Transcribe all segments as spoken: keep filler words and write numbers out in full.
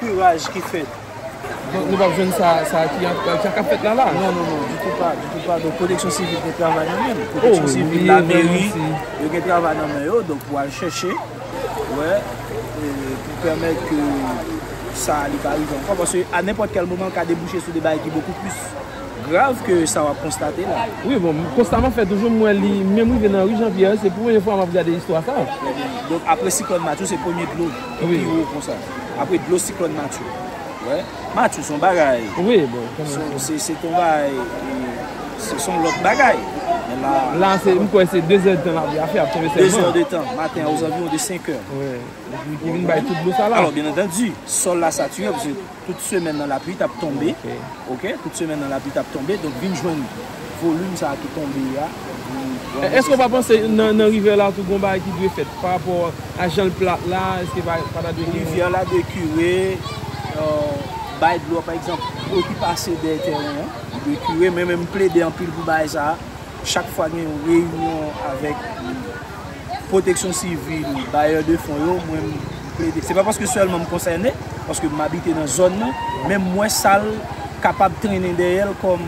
Kiraj ki fèt. Donk nou p ap jwenn sa, sa ki ap, ki ap fèt la la. Non, non, non, ditou pa, ditou pa. Donk, pwoteksyon sivil gen travay nan men l. Pwoteksyon sivil, lameri, yo gen travay nan men yo, donk pou al chèche, wè, e, pou pèmèt ke sa li pa rive ankò. Paske a nenpòt kèl moman, l ka debouche sou de bagay ki bokou plis grav ke sa w ap konstate la. Wi, bon, konsta m ap fè toujou, m wè li menm rive nan ri Janvyè, se premye fwa m ap gade istwa sa. Donk, apre siklòn Matye, se premye dlo ki pi wo konsa. Apre dlo siklòn Matye. Wè. Matye, se yon bagay. Wi, bon, kanmenm. Se, se, se yon bagay. E, se, se yon lòt bagay. Men la, La, se, m kwè se de zè de tan lapli a fè ap tonbe de zè sèlman. De tan, maten a, ozanviwon de senk è. Wi. Ki vin bay tout dlo sa la. Alò, byen antandi, sòl la satire, paske tout semèn nan lapli t ap tonbe. Ok. Ok, tout semèn nan lapli t ap tonbe, donk vin jwenn volim sa a ki tonbe a. Èske w pa panse nan, nan rivyè la tou gon bagay ki dwe fèt pa rapò a jan l plat la, èske pa, pa ta dwe gen Rivyè la dwe kire, euh, bay dlo, pa egzanp, dlo ki pase dèyè tèren an, li dwe kire, men menm m plede anpil pou bagay sa a. Chak fwa gen yon reyinyon avèk pwoteksyon sivil, bayè de fon yo, mwen m plede. Se pa paske sèlman m konsène, paske m abite nan zòn nan, men m wè sa l kapab trennen dèyè l kòm,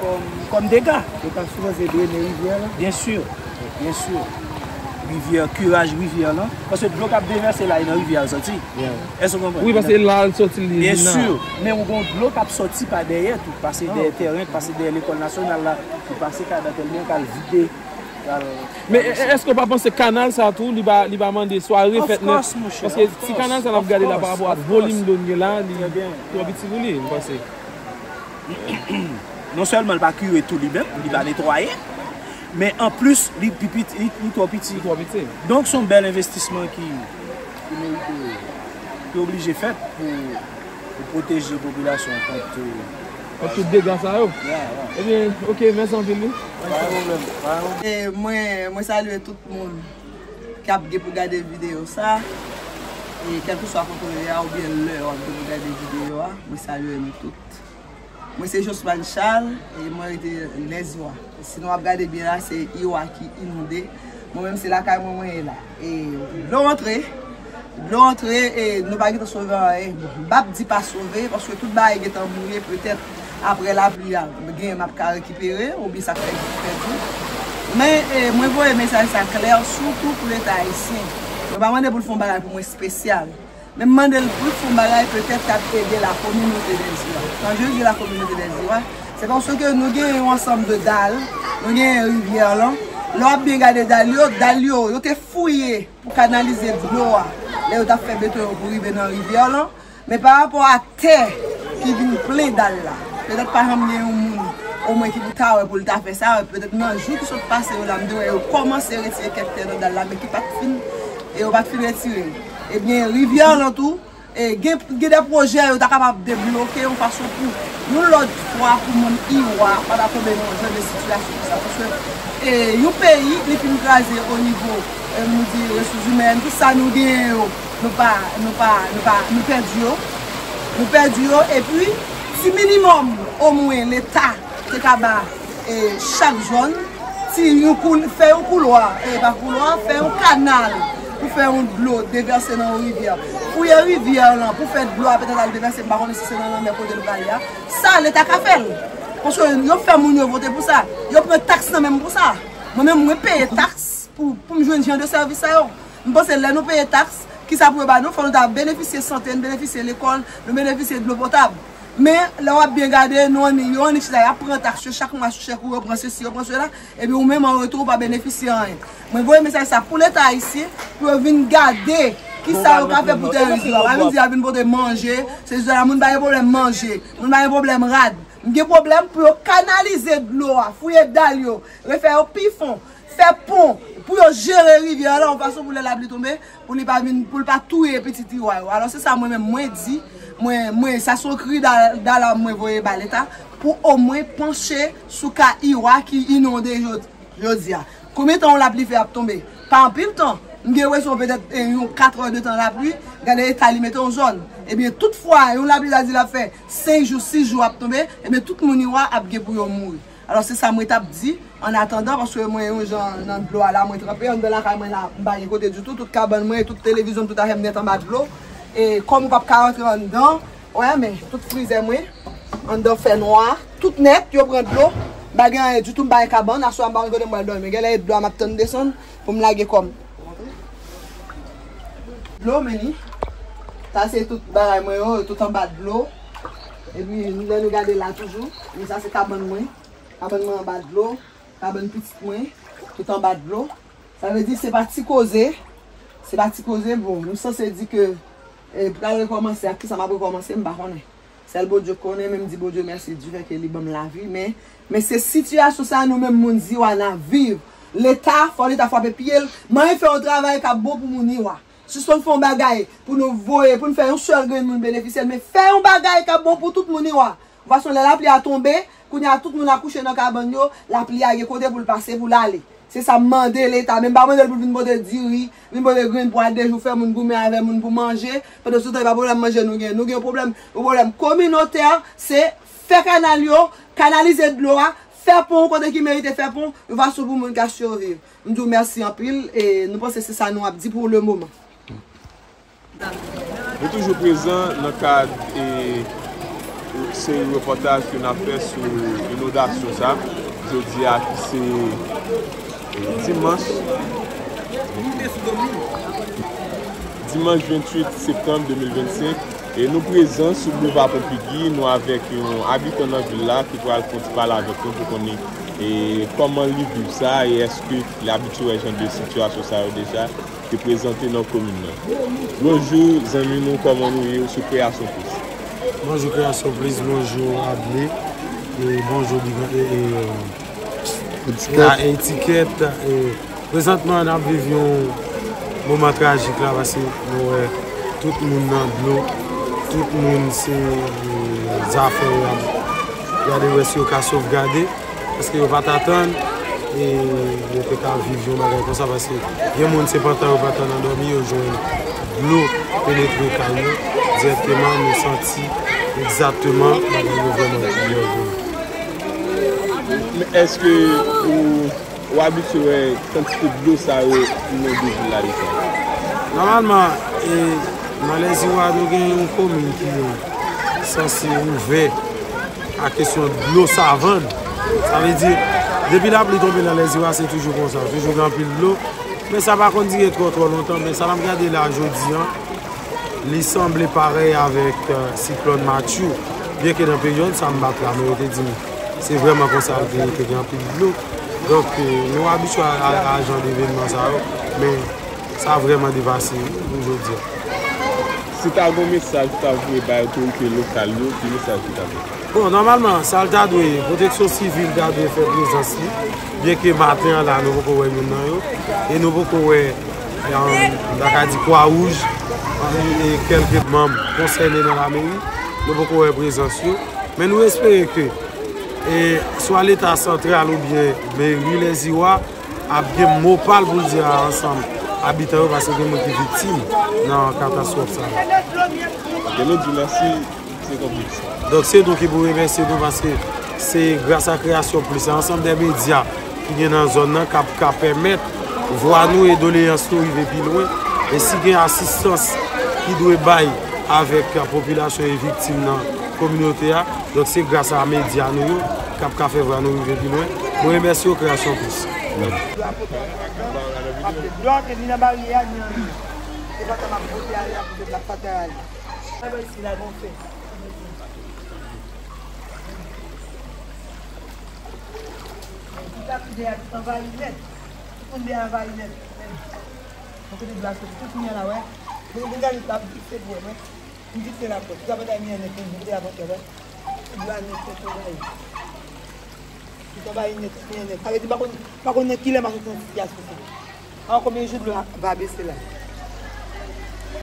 kòm, kòm dega. Yo pa sipoze drene rivyè la? Byen si, byen si. Rivyè, kiraj rivyè lan. Paske dlo k ap devèse la, e nan rivyè a l soti. Èske w konprann? Wi, paske la l soti li Byen vin la. Si. Men ou gon dlo k ap soti pa dèyè tou, pase dèyè tèren, pase dèyè lekòl nasyonal la, pou pase kay Dantèlmen, k al vide. Men e- e- èske w pa panse kanal sa tou, li pa, li pa mande swa refèt nèt? Of course, monchè, Paske of ti course, kanal sa n ap of gade la course, pa rapò ak of volim course. Dlo n gen la, li Trè byen. Twò piti pou li, m panse. Non sèlman l pa kire tou li menm, li pa netwaye, men anplis, li pi piti, li, li twò piti. Li twò piti. Donk, se yon bèl envestisman ki, ki merite, ki oblije fèt pou, pou pwoteje popilasyon kont, euh, Kont tout dega sa yo. Ya, ya. Ebyen, ok, mèsi anpil, wi. Pa gen pwoblèm, pa gen pwoblèm. E mwen, mwen salye tout moun k ap gen pou gade videyo sa. E kèlkeswa kote w ye a oubyen lè w ap gen pou gade videyo a, mwen salye nou tout. Mwen se Josman Charles e mwen rete Lèziwa. Si nou ap gade byen la, se Iwa ki inonde. Mwen menm se lakay mwen mwen ye la. E dlo antre, dlo antre e nou pa gentan sove anyen. Bon, m p ap di pa sove, paske tout bagay gentan mouye, petèt apre lapli a, genyen m ap ka rekipere, oubyen sa k pèdi, pèdi. Men e, mwen voye mesaj sa klè, sitou pou Leta ayisyen. Mwen pa mande pou l fè yon bagay pou mwen espesyal. Men m mande l pou l fè yon bagay petèt k ap ede la kominote Lèziwa. Kan je di la kominote Lèziwa, se paske nou gen yon ansanm de dal, nou gen rivyè lan. Lè w ap byen gade dal yo, dal yo, yo te fouye pou kanalize dlo a. Lè yo t ap fè beton yo pou rive nan rivyè lan. Men pa rapò a tè ki vin plen dal la, petèt pa janm gen yon moun omwen ki pou ta wè pou l ta fè sa, petèt nan jou ki sot pase yo la, m te wè yo kòmanse retire kèk tè nan dal la, men ki pa t fin, e yo pa t fin retire l. Ebyen, rivyè lan tou, e gen, gen de pwojè yo ta kapab debloke yon fason pou yon lòt fwa pou moun Iwa pa ta tonbe nan yon jan de sitiyasyon konsa. Paske e, yon peyi, li fin kraze o nivo, e, nou di, resous imèn, tout sa nou genyen yo, nou pa, nou pa, nou pa, nou pèdi yo. Nou pèdi yo, epi, ti minimòm, omwen, Leta te ka ba e, chak zòn, ti yon koul, fè yon koulwa, e pa koulwa, fè yon kanal pou fè yon dlo devèse nan yon rivyè. Fouye rivyè lan pou fè dlo a petèt al devèse, m pa konnen si se nan lanmè kote l prale a. Sa, Leta ka fè l. Paske yo fè moun yo vote pou sa. Yo pran taks nan men m pou sa. Mwen menm, mwen peye taks pou, pou m jwenn jan de sèvis sa yo. M panse lè nou peye taks, kisa pou yo ba nou? Fò nou ta benefisye sante, nou benefisye lekòl, nou benefisye dlo potab. Men, lè w ap byen gade, nou annik, yo annik chita, y ap pran taks yo chak mwa sou chèk ou, yo pran sesi, yo pran sela, epi ou menm, an retou, ou pa benefisye anyen. Mwen voye mesaj sa pou Leta ayisyen, pou yo vin gade kisa yo ka fè pou tè Lèziwa. Pa vin di y ap vin pote manje, se jodi a moun pa gen pwoblèm manje, moun pa gen pwoblèm rad. M gen pwoblèm pou yo kanalize dlo a, fouye dal yo, refè yo pi fon, fè pon, pou yo jere rivyè lan yon fason pou lè lapli tonbe, pou li pa vin, pou l pa touye pitit Iwa yo. Alò se sa mwen menm mwen di, mwen, mwen, sa se yon kri da-, dalam mwen voye ba Leta, pou omwen panche sou ka Iwa ki inonde jodi, jodi a. Konbyen tan yon lapli fè ap tonbe? Pa anpil tan. M gen rezon petèt, e, yon kat è de tan lapli, gade eta li mete yon zòn. Ebyen, tout fwa yon lapli ta di l ap fè senk jou, sis jou ap tonbe, ebyen, tout moun Iwa ap gen pou yo mouri. Alò, se sa mwen t ap di, an atandan, paske mwen, yon jan nan dlo a la, mwen tranpe, anndan lakay mwen la, m pa gen kote ditou, tout kabann mwen, tout televizyon m, tout afè m nèt anba dlo. E kòm ou p ap ka rantre anndan, wè, men tout frizè mwen, anndan fè nwa, tout nèt, yo pran dlo, m pa gen anyen ditou, m pa gen kabann, aswè a m pa konn kote m pral dòmi. Genlè e dlo a m ap tann desann pou m lage kò m. Dlo, men li. Sa se tout bagay mwen yo, yo tout anba dlo. Epi, lè nou gade la toujou, men sa se kabann mwen. Kabann mwen anba dlo, kabann pitit mwen, tout anba dlo. Sa vle di se pa ti koze, se pa ti koze, bon, nou sanse di ke, eh, pral rekòmanse, ak kisa m ap rekòmanse, m pa konnen. Sèl Bondye konnen, men m di Bondye mèsi di fè ke li ban m lavi, men, men se sitiyasyon sa a nou menm moun Ziwa n ap viv. Leta, fò Leta frape pye l, manyen fè yon travay k ap bon pou moun Iwa. Sispann fè yon bagay pou nou voye, pou n fè yon sèl grenn moun benefisye l, men fè yon bagay k ap bon pou tout moun Iwa. Yon fason lè lapli a tonbe, kounye a tout moun ap kouche nan kabann yo, lapli a gen kote pou l pase, pou l ale. Se sa m mande Leta, men m pa mande l pou l vin pote diri, vin pote grenn pou al de jou fè moun goumen avè moun pou manje, pandan se tan e pa pwoblèm manje nou gen. Nou gen pwoblèm, yon pwoblèm kominotè, se fè kanal yo, kanalize dlo a, fè pon kote ki merite fè pon, yon fason pou moun ka siviv. M di w mèsi anpil, e nou panse se sa nou ap di pou le moman. Nou toujou prezan nan kad, e, seri repòtaj ke n ap fè sou inondasyon sa, jodi a ki se, e, dimanch, dimanch venntuit septanm de mil vennsenk, e nou prezan sou boulva Pon Pigi, nou avèk yon abitan nan vil la ki pral fè yon ti pale avèk nou pou konnen, e, kòman li viv sa, e èske li abitye wè jan de sitiyasyon sa yo deja. Te prezante nan komin nan. Bonjou, zanmi nou, kòman nou ye? Ou sou Kreyasyon Plis. Bonjou, Kreyasyon Plis, bonjou, Adley. E bonjou, Big, e, e, Etiket. E, Etiket. E, prezantman, n ap viv yon moman trajik la, paske nou wè tout moun nan dlo, tout moun se, e, zafè yo, y a de rès yo ka sovgade. Paske yo pa t atann, e yo te ka viv yon bagay konsa, paske gen moun se pantan yo pantan nan dòmi, yo jwenn dlo penetre kay yo dirèkteman, nou santi egzakteman bagay yo vrèman byen vre. Men èske ou, ou abitye wè kantite dlo sa yo inonde vil la deja? Nòmalman, e, nan Lèziwa, nou gen yon komin ki sanse ouvè a kesyon dlo savann. Sa vle di, depi lapli tonbe nan Lèziwa, se toujou konsa, toujou gen anpil dlo. Men sa pa konn dire twò, twò lontan, men sa n ap gade la jodi a, li sanble parèy avèk, e, siklòn Matthew. Byenke nan peryòd sa m bat la, men yo te di m se vrèman konsa l te ye, te gen anpil dlo. Donk, e, nou abitye a, a, a jan de evènman sa yo, men sa vrèman devase wi, pou jodi a. Si ta gen yon mesaj ou ta voye bay otorite lokal yo, ki mesaj ou ta voye? Bon, nòmalman, sa l ta dwe, Pwoteksyon Sivil ta dwe fè prezans li, byenke maten an la, nou poko wè youn nan yo, e nou poko wè, e, m ta ka di Kwa Wouj, e, e kèlke manm konsène nan lameri, nou poko wè prezans yo, men nou espere ke, e, swa Leta santral oubyen meri Lèziwa, ap gen mo pa l pou l di a ansanm abitan yo, paske gen moun ki viktim nan katastwòf sa yo. Ok, nou di mèsi, se konplis. Donk, se nou ki pou remèsye nou, paske se gras a Kreyasyon Plis, se ansanm de medya ki gen nan zòn nan k ap ka pèmèt vwa nou e doleyans nou rive pi lwen. E si gen asistans ki dwe bay avèk popilasyon e viktim nan kominote a, donk se gras a medya nou yo k ap ka fè vwa nou rive pi lwen. Mwen remèsye yo, Kreyasyon Plis. Dlo a te ni nan baryè a, ni anyen. Se pa sa m ap pote ale a pou fè blak patay ale. Gade isi la, gon fè. Tout ap dèyè a, tout anvayi nèt. Tout moun dèyè anvayi nèt. Mwen kote dlo a soti, tout moun la, wè. Mwen gade la, ap fikse pou wè, wè. M di se la pòt. Tout apatay mi an nèt, men m te avanse la. Tout dlo a nèt, nèt, anvayi. Tout anvayi nèt, mi an nèt. Sa vle di, m pa konn, m pa konn nan kilè m a soti nan sitiyasyon sa. Ankò konbyen jou dlo a va bese la?